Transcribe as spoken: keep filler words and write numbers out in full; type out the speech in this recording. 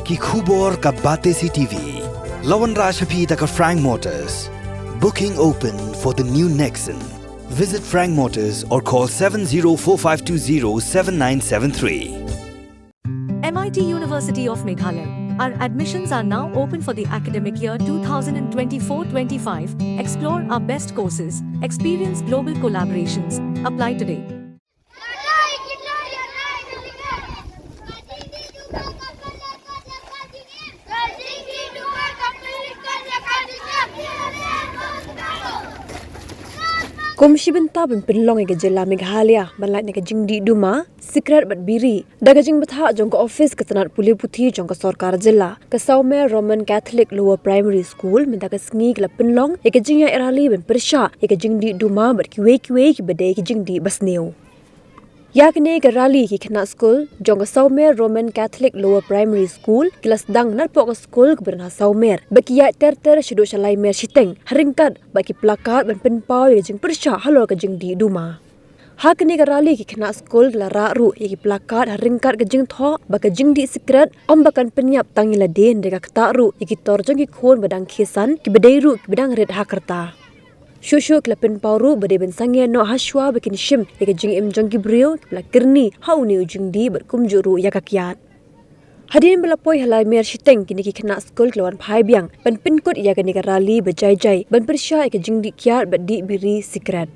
Ki khubor ka Batesi T V. La wanrah sha phi da ka Frank Motors. Booking open for the new Nexon. Visit Frank Motors or call seven zero four five two zero seven nine seven three. M I T University of Meghalaya. Our admissions are now open for the academic year twenty twenty-four twenty-five. Explore our best courses, experience global collaborations. Apply today. Kum shi bynta ban pynlong ïa ka jylla Meghalaya ban lait na ka jingdih duma, sikret bad biri, da ka jingbthah jong ka ophis ka tnat pule puthi jong ka sorkar jylla, ka Sawmer Roman Catholic Lower Primary School mynta ka sngi ka la pynlong ïa ka jingïaid rally ban pyrshah ïa ka jingdih duma bad kiwei kiwei kiba dei ki jingdih basniew. Ïa kane ka rally ki khynnah skul jong ka Sawmer Roman Catholic Lower Primary School ki la sdang napoh ka skul kaba don ha Sawmer, ba ki ïaid ter ter shaduh sha Laimer shiteng ha ryngkat bad ki placard ban pynpaw ïa ka jingpyrshah halor ka jingdih duma. Ha kane ka rally ki khynnah skul ki la rah ruh ïa ki placard ha ryngkat ka jingthoh ba ka jingdih sikret ym ba kan pynïap tang ïa lade, hynrei ka ktah ruh ïa ki tor jong ki khun ba dang khie san kiba dei ruh kiba dang rit ha ka rta. Shuh shuh ki la pynpaw ruh ba dei ban sangeh noh ha shuwa ba kin shim ïa ka jingim jong ki briew kiba la kyrni ha une u jingdih bad kumjuh ruh ïa ka kiad. Hadien ba la poi ha Laimer shiteng, kine ki khynnah skul ki la wan phai biang ban pynkut ïa kane ka rally ba jai jai ban pyrshah ïa ka jingdih kiad bad dih biri sikret.